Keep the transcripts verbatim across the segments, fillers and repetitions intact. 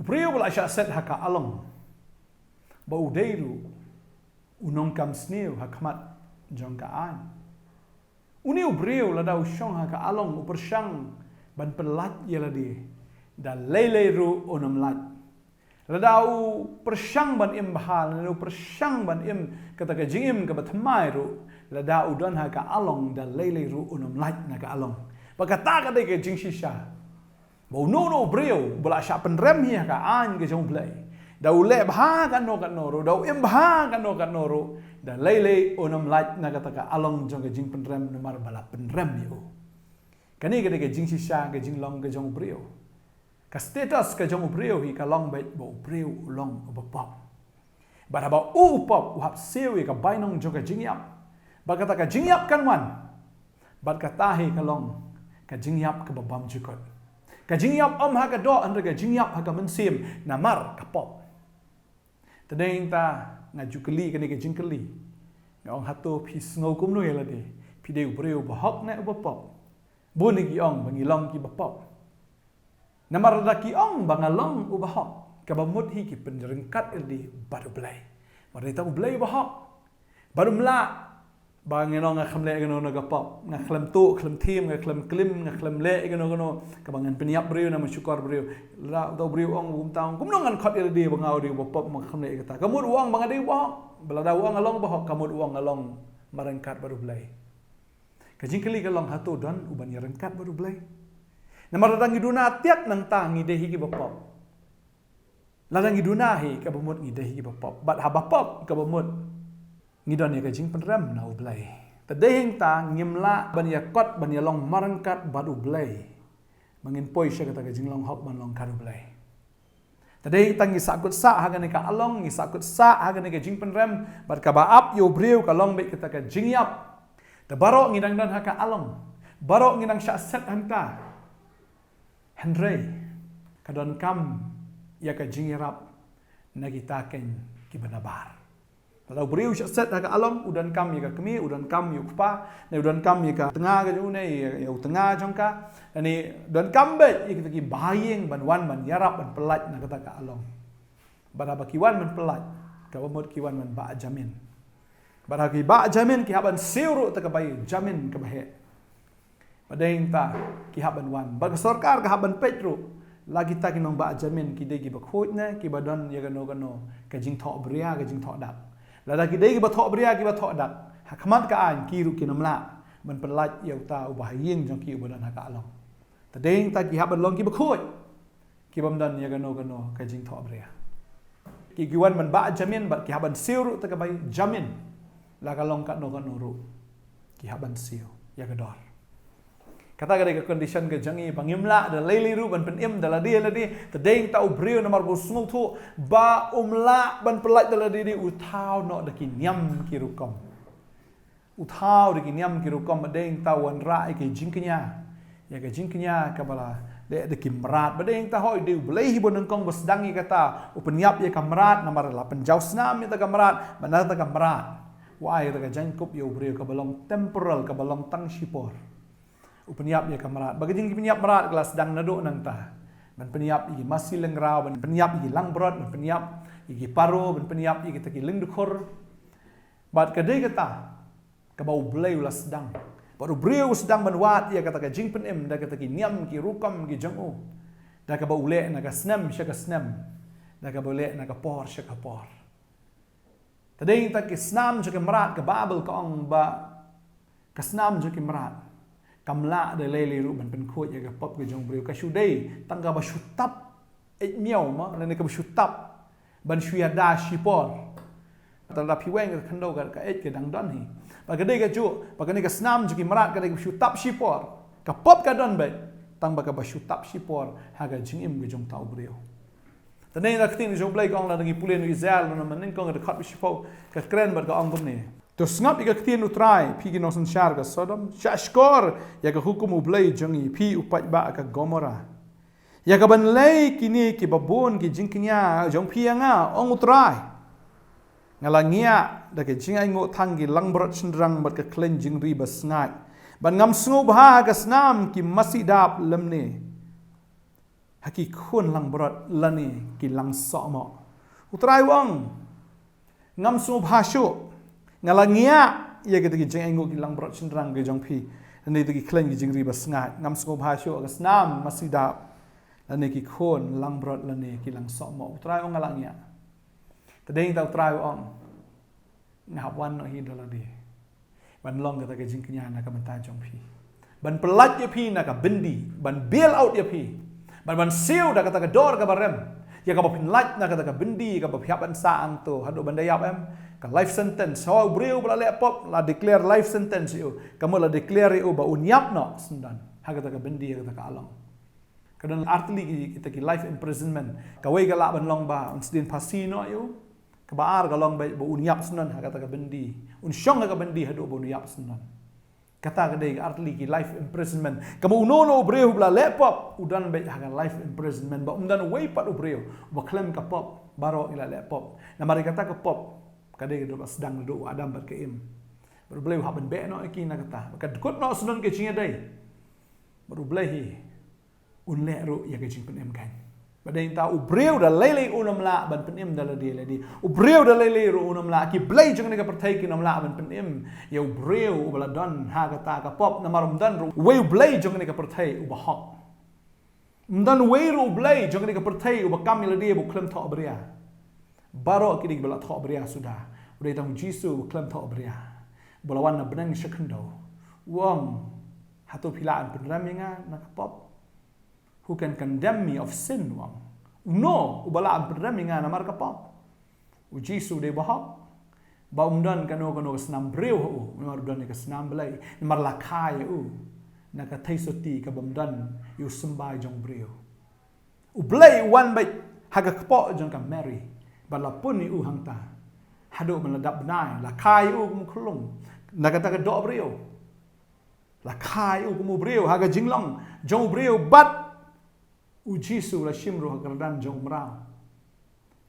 U briew ba la shah set ha ka along, ba u dei ruh u nongkam sniew ha khmat jong ka aiñ. Une u briew lada u shong ha ka along u pyrshang ban pynlait ïa lade, da lei lei ruh un ym lait. Lada u pyrshang ban im bha, lada u pyrshang ban im kata ka jingim kaba thymmai ruh, lada u don ha ka along da lei lei ruh un ym lait na ka along. Ba kata ka dei ka jingshisha. Ba uno uno u briew ba la shah pynrem hi ha ka aiñ ka jong U Blei, da u leh bha kano kano ruh, da u im bha kano kano ruh, da lei lei un ym lait na kata ka along jong ka jingpynrem namar ba la pynrem ïa u. Kane ka dei ka jingshisha ka jinglong ka jong u briew. Ka status ka jong u briew hi ka long beit ba u briew u long uba pop. Bad haba u pop u hap siew ïa ka bainong jong ka jingïap. Bad kata ka jingïap kan wan. Bad kata hi ka long ka jingïap kaba bymjukut. Ka jingïap ym ha ka doh hynrei ka jingïap ha ka mynsiem namar ka pop. Te dei nangta nga ju kylli kane ka jingkylli. Nga ong hato phi sngew kumno ïa lade? Phi dei u briew uba hok ne uba pop? Bun ki ong ba ngi long kiba pop. Namar lada ki ong ba nga long uba hok, kaba mut hi ki pynryngkat ïa lade bad U Blei. Namar dei tang U Blei uba hok. Bad um lah ba ngan ong nga khlem leh kano kano ka pop, nga khlem tuh, khlem thiem, nga khlem klim, nga khlem leh kano kano kaba ngan pynïap briew, ngan shukor briew. Lada uta u briew u ong, kumta u ong, kumno ngan khot ïa lade ba nga u dei uba pop, nga khlem leh kata? Ka mut u ong ba nga dei uba hok. Ba lada u ong nga long uba hok, ka mut u ong nga long marryngkat bad U Blei. Ka jingkylli ka long hato don uban ïaryngkat bad U Blei? Namar lada ngi duna tiak nangta ngi dei hi kiba pop. Lada ngi duna hi kaba mut ngi dei hi kiba pop. Bad haba pop kaba mut ngi don ïa ka jingpynrem na U Blei. Te dei hangta ngim lah ban ïakot ban ïalong marryngkat bad U Blei. Ba ngin poi sha kata ka jinglong hok ban long kat U Blei. Te dei tang ngi sahkut sah ha kane ka along, ngi sahkut sah ha kane ka jingpynrem, bad kaba ap ïa u briew ka long beit kata ka jingïap. Te baroh ngi dang don ha ka along, baroh ngi dang shah set hangta. Hynrei ka donkam ïa ka jingïarap na kita keiñ kiba nabar. Lada u briew u shah set ha ka along, u donkam ïa ka kmie, u donkam ïa u kpa, ne u donkam ïa ka tnga ka jong u, ne ïa, ïa u tnga jong ka, ne u donkam beit ïa kita ki bahaïing ban wan ban ïarap ban pynlait na kata ka along. Bad haba ki wan ban pynlait, kaba mut ki wan ban bah jamin. Bad haba ki bah jamin ki hap ban siew ruh ta ka bai jamin kaba heh. Ba dei nangta ki hap ban wan. Bad ka sorkar ka hap ban peit ruh. La kita ki nongbah jamin ki dei kiba khuid ne kiba don ïa kano kano ka jingthoh bria, ka jingthoh dak. Lada ki dei kiba thoh bria, kiba thoh dak, ha khmat ka aiñ ki ruh kin ym lah ban pynlait ïa uta u bahaïing jong ki uba don ha ka along. Te dei nangta ki hap ban long kiba khuid. Ki bym don ïa kano kano ka jingthoh bria. Ki, ki wan ban bah jamin bad ki hap ban siew ruh ta ka bai jamin. La ka long kano kano ruh ki hap ban siew ïa ka dor. Kata ka dei ka condition ka jong ngi ba ngim lah da lei lei ruh ban pynim da lade lade. Te dei nangta u briew namar ba u sngewthuh ba um lah ban pynlait da lade, u thaw noh da ki niam ki rukom. U thaw da ki niam ki rukom, ba dei nangta u wanrah ïa ka jingkñia. Ïa ka jingkñia kaba la leh da ki mrad. Ba dei nangta hooid dei U Blei hi ba nyngkong ba sdang ïa kata. U pynïap ïa ka mrad namar la pynjaw snam ïa ta ka mrad. Bad na ta ka mrad u ai ïa ta ka jaiñkup ïa u briew kaba long temporal, kaba long tang shipor. U pynïap ïa ka mrad. Ba ka jingpynïap mrad ka la sdang naduh nangta. Ban pynïap ïa ki masi lyngraw, ban pynïap ïa ki langbrot, ban pynïap ïa ki paro, ban pynïap ïa kita ki lyngdkhur. Bad ka dei kata kaba U Blei u la sdang. Bad u briew u sdang ban wad ïa kata ka jingpynim da kata ki niam ki rukom ki jong u. Da kaba u leh na ka snem sha ka snem. Da kaba u leh na ka por sha ka por. Te dei nangta ki snam jong ki mrad, ka Baibl ka ong ba ka snam jong ki mrad kam lah da lei lei ruh ban pynkhuid ïa ka pop ka jong u briew. Ka shu dei tang kaba shu tap eit miaw ma, lane kaba shu tap ban shu ïada shipor. Te lada phi weng ka khyndew ka, ka eit ka dang don hi. Bad ka dei kajuh ba kane ka snam jong ki mrad ka dei kaba shu tap shipor. Ka pop ka don beit tang ba kaba shu tap shipor ha ka jingim ka jong uta u briew. Te dei na ka ktien jong U Blei ka ong, lada ngi pule na Israel, na mynnyngkong ka dkhot ba shiphew, ka kren bad ka ong kumne: To sngap ïa ka ktien U Trai, phi ki nongsynshar ka Sodom, shahshkor ïa ka hukum U Blei jong ngi, phi u paidbah ka Gomora. Ïa ka ban lei kine kiba bun ki jingkñia jong phi ïa nga, ong U Trai. Nga la ngiah da ka jingainguh thang ki langbrot shynrang bad ka khleiñ jingri basngaid. Bad ngam sngewbha ha ka snam ki masi dap lymne. ha ki khun langbrot lane ki langsohmoh. U Trai u ong, ngam sngewbha shuh, nga la ngiah ïa kita ki jingaiñguh ki langbrot shynrang ki jong phi, lane kita ki khleiñ ki jingri basngaid, ngam sngewbha shuh ka snam masi dap, lane ki khun langbrot lane ki langsohmoh. U Trai u ong nga la ngiah. Te dei ta u Trai u ong, nga hap wan noh hi da lade ban long kata ka jingkñia na ka bynta jong phi, ban pyllait ïa phi na ka byndi, ban bail out ïa phi, ban, ban siew da kata ka dor kaba rem ïa kaba phin lait na kata ka byndi kaba phi hap ban sah hangto haduh ban da ïap, em, ka life sentence. Hooid, u briew ba la leh pop la declare life sentence ïa u, ka mut la declare ïa u ba un ïap noh syndon ha kata ka byndi, ha kata ka along. Ka don artylli ki, kita ki life imprisonment. Kawei ka lah ban long ba un sdien phasi noh ïa u. Kaba ar ka long ba, ba un ïap syndon ha kata ka byndi, un shong ha ka byndi haduh ba un ïap syndon. Kata ka dei ka artylli ki life imprisonment. Kaba uno uno u briew ba la leh pop u don beit ha ka life imprisonment, ba um don uwei pat u briew uba khlem ka pop. Baroh ki la leh pop. Namar ïa kata ka pop ka dei ka dei ba sdang naduh u Adam bad ka Im. Bad U Blei u hap ban beh noh ïa ki na kata, ba ka dkut noh syndon ka jingïadei. Bad U Blei hi un leh ruh ïa ka jingpynim kan. Ba dei ta u briew da lei lei un ym lah ban pynim da lade lade. U briew da lei lei ruh un ym lah, ki blei jong kane ka pyrthei kin ym lah ban pynim ïa u briew uba la don ha kata ka pop, namar um don ruh uwei u Blei jong kane ka pyrthei uba hok. Um don uwei ruh u Blei jong kane ka pyrthei uba kam ïa lade, ba u khlem thoh bria. Baroh ki dei kiba la thoh bria suda. U dei tang u Jisu uba khlem thoh bria, ba la wan na bneng sha khyndew. U ong, hato phi lah ban pynrem ïa nga na ka pop? Who can condemn me of sin, u ong. Uno uba lah ban pynrem ïa nga namar ka pop? U Jisu u dei uba hok. Ba um don kano kano ka snam briew ha u, namar u don ïa ka snam Blei, namar la kha ïa u na ka theisotti kaba um don ïa u symbai jong u briew. U Blei u wan beit ha ka kpoh jong ka Mary bad la pun ïa u hangta. Haduh ban la dap bnai la kha ïa u kum u khyllung na kata ka doh briew. La kha ïa u kum u briew ha ka jinglong jong u briew, bad u Jisu la shim ruh ha ka kyrdan jong u mraw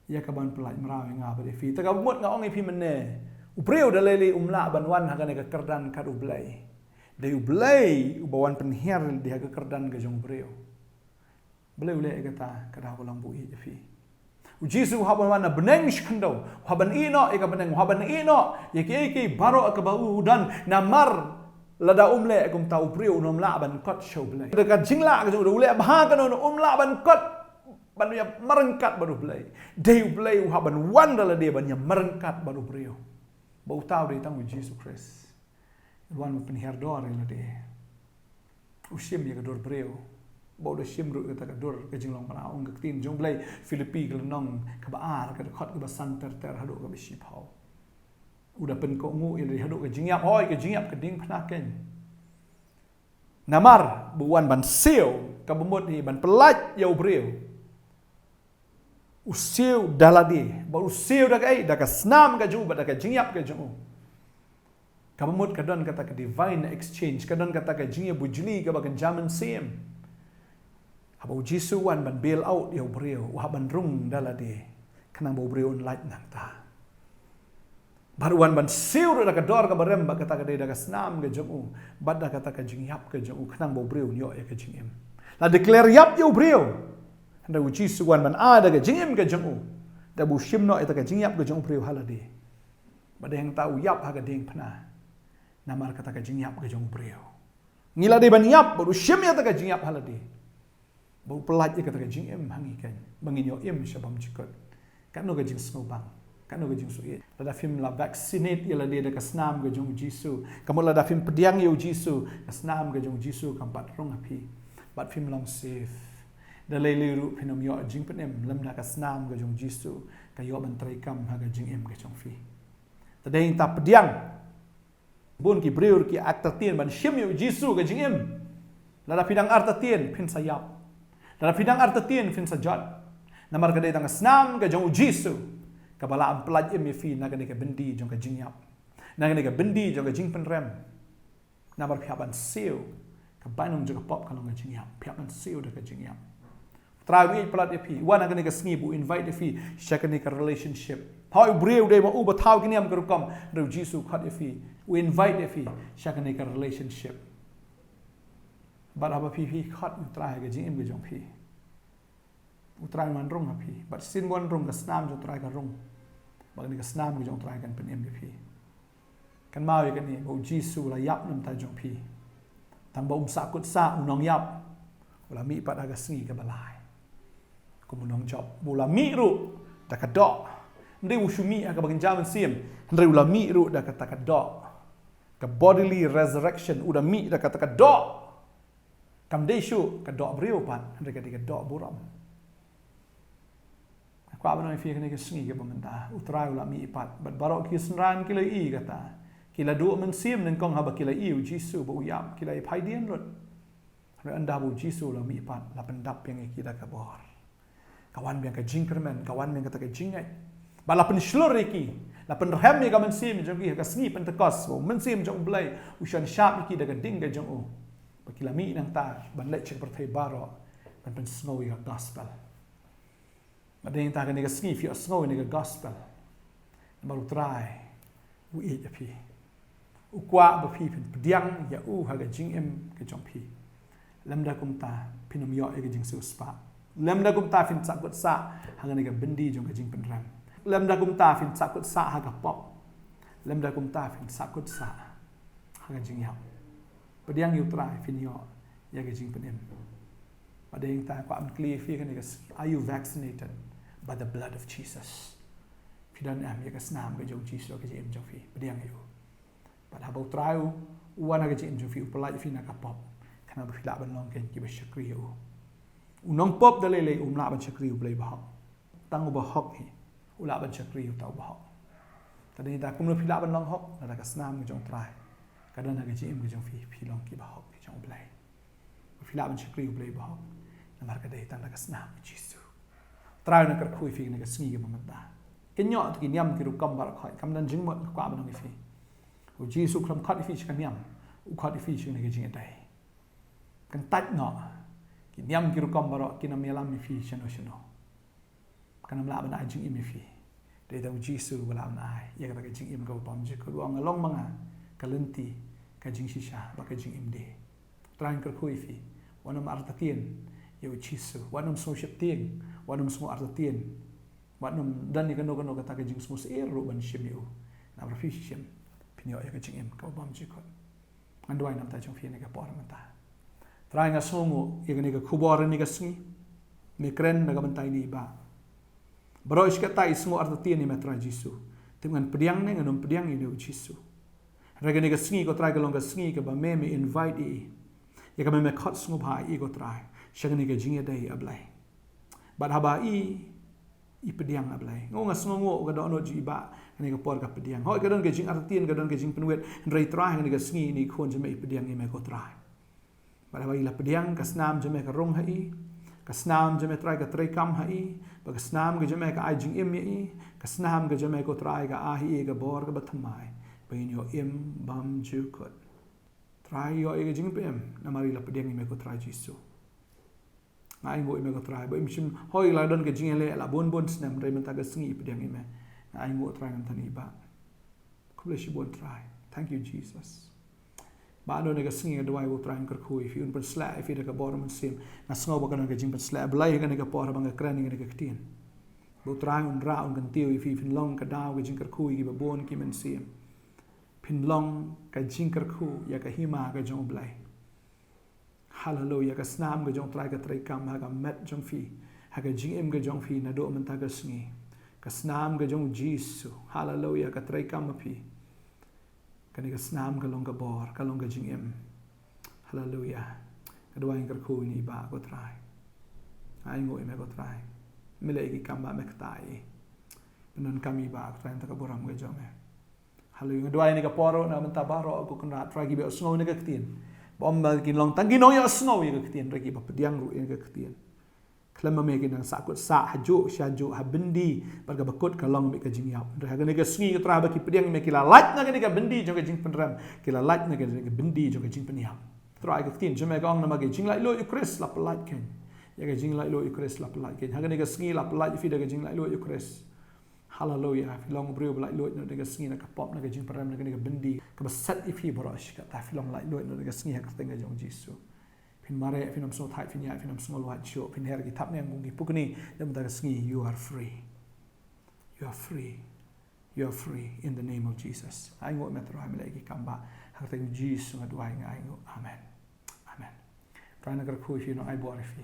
ïa kaban pyllait mraw ïa nga bad ïa phi. Te ka mut nga ong ïa phi mynne, u briew da lei lei um lah ban wan ha kane ka kyrdan kat U Blei. Dei U Blei uba wan pynhiar ïa lade ha ka kyrdan ka jong u briew. Balei U leh ïa kata? Ka daw ka long ba u ïeit ïa phi. U Jisu u hap ban wan na bneng shi khyndew, u hap ban ïeh noh ïa ka bneng, u hap ban ïeh noh ïa kiei kiei baroh kaba u don, namar lada um leh kumta u briew un ym lah ban kot sha U Blei. Da ka jinglah ka jong u, da u leh bha kano kano, um lah ban kot ban ïa marryngkat bad U Blei. Dei U Blei u hap ban wan da lade ban ïa marryngkat bad u briew. Ba uta u dei tang u Jisu Khrist. U wan ban pynhiar dor ïa lade. U shim ïa ka dur briew. Ba u da shim ruh ïa kata ka dur, ka jinglong ba la ong ka ktien jong U Blei, Philippi ka lynnong kaba ar, ka dkhot kaba san ter ter haduh kaba shiphew. U da pynkohnguh ïa lade haduh ka jingïap, hooid ka jingïap ka diengphna keiñ. Namar ba u wan ban siew, kaba mut hi ban pyllait ïa u briew. U siew da lade, ba u siew da kaei? Da ka snam ka jong u bad da ka jingïap ka jong u. Kaba mut ka don kata ka divine exchange, ka don kata ka jingïabujli kaba kynja mynsiem. Haba u Jisu u wan ban bail out ïa u briew, u hap ban rung da lade khnang ba u briew un lait nangta. Bad u wan ban siew ruh da ka dor kaba rem, bad kata ka dei da ka snam ka jong u bad da kata ka jingïap ka jong u, khnang ba u briew un ïoh ïa ka jingim. La declare ïap ïa u briew. Hynrei u Jisu u wan ban ai da ka jingim ka jong u, da ba u shim noh ïa kata ka jingïap ka jong u briew ha lade. Bad dei hangta u ïap ha ka diengphna namar kata ka jingïap ka jong u briew. Ngi la dei ban ïap bad u shim ïa kata ka jingïap ha lade. Ba u pyllait ïa kata ka jingim ha ngi keiñ, ba ngin ïoh im sha bymjukut. Katno ka jingsngewbang, katno ka jingsuh ïeit. Lada phim la vaccinate ïa lade da ka snam ka jong u Jisu, ka mut lada phim pdiang ïa u Jisu, ka snam ka jong u Jisu kam pat rung ha phi, bad phim long safe. Da lei lei ruh phin ym ïoh jingpynim lymda ka snam ka jong u Jisu ka ïoh ban treikam ha ka jingim ka jong phi. Te dei ta pdiang. Bun ki briew ki artatien ban shim ïa u Jisu ka jingim. Lada phi dang artatien phin sa ïap. Lada phi dang artatien phin sa jot. Namar ka dei tang ka snam ka jong u Jisu kaba lah ban pyllait im ïa phi na kane ka byndi jong ka jingïap, na kane ka byndi jong ka jingpynrem. Namar phi hap ban siew. Ka bainong jong ka pop ka long ka jingïap. Phi hap ban siew da ka jingïap. Trai u ïeit palat ïa phi, u wan ha kane ka sngi ba u invite ïa phi sha kane ka relationship. Hooid, u briew u dei ma u ba thaw ki niam ka rukom, hynrei u Jisu u khot ïa phi, u invite ïa phi sha kane ka relationship. Bad haba phi, phi khot ïa u Trai ha ka jingim ka jong phi, U Trai un wan rung ha phi. Bad shisien ba u wan rung, ka snam jong u Trai ka rung. Bad kane ka snam ka jong u Trai kan pynim ïa phi. Kynmaw ïa kane, ba u Jisu u la ïap na ka bynta jong phi. Tang ba um sahkut sah, u nongïap u la mih pat ha ka sngi kaba lai. Kum u nongjop, ba u la mih ruh da ka doh. Hynrei um shu mih ha kaba kynja mynsiem, hynrei u la mih ruh da kata ka doh. Ka bodily resurrection, u la mih da kata ka doh. Kam dei shuh ka doh briew pat, hynrei ka dei ka doh burom. Kwah ban ong ïa phi ha kane ka sngi kaba mynta, u Trai u la mih pat, bad baroh ki synran ki la ïohi ïa kata. Ki la duh mynsiem nyngkong haba ki la ïohi ïa u Jisu ba u ïap, ki la ïa phai dien lut. Hynrei ynda ba u Jisu u la mih pat, la pyndap biang ïa ki da ka bor. Ka wan biang ka jingkyrmen, ka wan biang kata ka jingngeit. Bad la pynshlur ïa ki, la pynrhem ïa ka mynsiem jong ki ha ka sngi Pentekost, ba u Mynsiem jong u Blei u shon shap ïa ki da ka ding ka jong u. Ba ki la mih nangta ban leit sha ka pyrthei baroh ban pynsngew ïa ka gospel. Bad dei nangta kane ka sngi phi ïohsngew ïa kane ka gospel. Namar u Trai u ïeit ïa phi. U kwah ba phi phin pdiang ïa u ha ka jingim ka jong phi. Lymda kumta phin ym ïoh ïa ka jingsiewspah. Lymda kumta phin sahkut sah ha kane ka byndi jong ka jingpynrem. Lymda kumta phin sahkut sah ha ka pop. Lymda kumta phin sahkut sah ha ka jingïap. Pdiang ïa u Trai phin ïoh ïa ka jingpynim. Bad dei nangta kwah ban kylli ïa phi ha kane ka sngi, are you vaccinated by the blood of Jesus? Phi don em ïa ka snam ka jong u Jisu ha ka jingim jong phi? Pdiang ïa u. Bad haba u Trai u wan ha ka jingim jong phi, u pyllait ïa phi na ka pop, khnang ba phi lah ban long kein kiba shakri ïa u. U nongpop da lei lei um lah ban shakri ïa u Blei bahok. Tang uba hok hi u lah ban shakri ïa uta uba hok. Te dei nangta kumno phi lah ban long hok? Lada ka snam ka jong u Trai ka don ha ka jingim ka jong phi, phi long kiba hok ki jong u Blei. Phi lah ban shakri ïa u Blei bahok namar ka dei tang da ka snam u Jisu. U Trai un kyrkhu ïa phi ha kane ka sngi kaba mynta. Kin ïoh ki niam ki rukom baroh khoit, kam don jingmut, nga kwah ban ong ïa phi. U Jisu um khot ïa phi sha ka niam, u khot ïa phi sha kane ka jingïadei. Kyntait noh, ki niam ki rukom baroh kin ym ïalam ïa phi shano shano. Kan ym lah ban ai jingim ïa phi. Dei tang u Jisu uba lah ban ai ïa kata ka jingim kaba bymjukut. U ong, nga long ma nga ka lynti, ka jingshisha bad ka jingim de. U Trai un kyrkhu ïa phi, wat nym artatien ïa u Jisu, wat nym sngewsheptieng, wat nym sngew artatien, wat nym don ïa kano kano kata ka jingsngewsyier ruh ban shim ïa u. Namar phi shim, phin ïoh ïa ka jingim kaba bymjukut. Ngan duwai na ka bynta jong phi ha kane ka por mynta. Trai, nga sngewnguh ïa kane ka khubor ha kane ka sngi. Me kren na ka bynta ine i bah. Baroh shi katta i sngew artatien ïa me Trai Jisu. Te ngan pdiang ne ngan ym pdiang ïa une u Jisu. Hynrei kane ka sngi ko Trai ka long ka sngi kaba me, me invite ïa i. Ïa kaba me khot sngewbha ïa i ko Trai sha kane ka jingïadei, A Blei. Bad haba i, i pdiang, A Blei. Nga, nga sngewnguh ka dohnud jong i bah ha kane ka por ka pdiang. Hooid ka don ka jingartatien, ka don ka jingpynwit. Hynrei Trai ha kane ka sngi ine i khun jong me i pdiang ïa me ko Trai. Bad haba i la pdiang, ka snam jong me ka rung ha i. Ka snam jong me Trai ka treikam ha i. Bad ka snam ka jong me ka ai jingim ïa i. Ka snam ka jong me ko Trai ka ai ha i ka bor kaba thymmai ba in ïoh im bymjukut. Trai, ïoh ïa ka jingpynim namar i la pdiang ïa me ko Trai Jisu. Nga ainguh ïa me ko Trai ba im shym, hooid la don ka jingïaleh la bun bun snem, hynrei mynta ka sngi i pdiang ïa me. Nga ainguh Trai na ka bynta ine i bah. Khublei shibun Trai. Thank you Jesus. Bah, ha kane ka sngi nga duwai ba u Trai un kyrkhu ïa phi, un pynshlur ïa phi da ka bor Mynsiem. Nga sngew ba ka don ka jingpynshlur Blei ha kane ka por ba nga kren ïa kane ka ktien. Ba u Trai un rah, un kyntiew ïa phi, phin long ka daw ka jingkyrkhu ïa kiba bun ki mynsiem. Phin long ka jingkyrkhu ïa ka hima ka jong u Blei. Haleluia, ka snam ka jong u Trai ka treikam ha ka met jong phi, ha ka jingim ka jong phi naduh mynta ka sngi. Ka snam ka jong u Jisu, haleluia, ka treikam ha phi. Kane ka snam ka long ka bor, ka long ka jingim. Haleluia. Nga duwai, nga kyrkhu ïa ine i bah ko Trai. Nga ainguh ïa me ko Trai. Me leh ïa ki kam ba me ktah ïa i. Pyndonkam ïa i bah ko Trai na ka bynta ka burom ka jong me. Haleluia. Nga duwai ha kane ka por ruh na ka bynta baroh ko Kynrad Trai kiba ïohsngew ïa kane ka ktien. Ba ym ba kin long tang ki nongïohsngew ïa ka ktien, hynrei kiba pdiang ruh ïa kane ka ktien. Khlem ba me kin nang sahkut sah hajuh shajuh, ha byndi bad kaba kut ka long beit ka jingïap. Hynrei ha kane ka sngi ko Trai ba ki pdiang ïa me ki la lait na kane ka byndi jong ka jingpynrem, ki la lait na kane ka byndi jong ka jingpynïap. Trai, ka ktien jong me ka ong namar ka jinglaitluid u Khrist la pyllait kein. Ïa ka jinglaitluid u Khrist la pyllait kein. Ha kane ka sngi la pyllait ïa phi da ka jinglaitluid u Khrist. Haleluia. Phi long u briew ba laitluid na kane ka sngi na ka pop, na ka jingpynrem, na kane ka byndi kaba set ïa phi baroh shi katta. Phi long laitluid na kane ka sngi ha ka kyrteng ka jong u Jisu. Phi Phin mareh, phin ym sngewthait, phin ïaid, phin ym sngewlwait shuh, phin her ki thapniang kum ki pukni, da mynta ka sngi, you are free. You are free. You are free in the name of Jesus. Ainguh me Trai, me leh ki kam bah. Ha ka kyrteng Jisu nga duwai, nga ainguh. Amen. Amen. Trai un kyrkhu ïa phi, un ai bor ïa phi.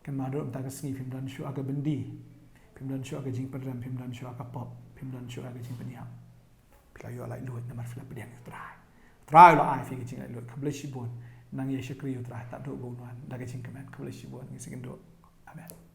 Kynmaw, da mynta ka sngi phim don shuh ha ka byndi. Phim don shuh ha ka jingpynrem, phim don shuh ha ka pop, phim don shuh ha ka jingpynïap. Phi la ïoh laitluid namar phi la pdiang ïa u Trai. Trai u la ai ïa phi ka jinglaitluid. Khublei shibun. Nang ïa shakri ïa u Trai, tad haduh ba un wan da ka jingkmen. Khublei shibun, ngi sa ïakynduh. Amen.